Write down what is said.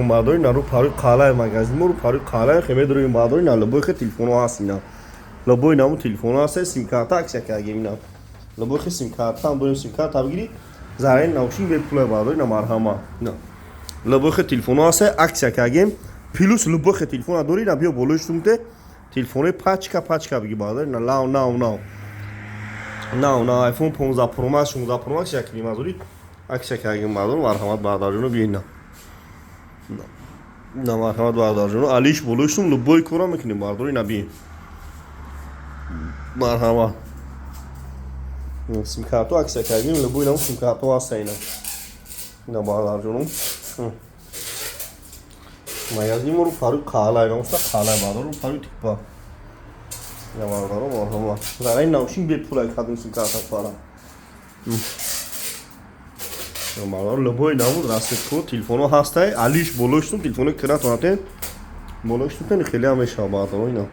Бардори, на, рӯ парои қалай магазин мо, рӯ парои қалай хе медорем, бардори. На, любой хе телефоно ҳаст, ина, любой наму телефоно ҳаст, симкарта акция кардем, ина, любой хе симкарта ҳам дорем. Симкарта бигирӣ, зарраи наушник бепулай, бардори. На, марҳама, ина, любой хе телефоно ҳаст, акция кардем. Плюс любой хе телефона дорӣ, на, биё, болои сумте телефонои пачка пачка биги, бардори. На, лав нав нав нав нав iPhone 15 Pro Max, 16 Pro Max, як нимазори акция кардем, бардор. Марҳамат, бародарҷоно, биёин. На, на, марҳамат, бародарҷоно, алиш болои любой кора мекунем, бардори. На, биёин, марҳамат. Симкарто акция кардем, любой наму симкарто ҳаста, ина, ина, бародарҷоно. Магазини мо рӯ парои қалай намуста қалай, бардор, рӯ парои типа. Ина, бародаро, марҳамат, зараи наушник бепулай кардем, симкарта пара. Бародар, любой намуд расцветко телефоно ҳастай, алиш болоштум телефоно киратонатен, болоштум хеле ҳам мешава, бародаро, ина.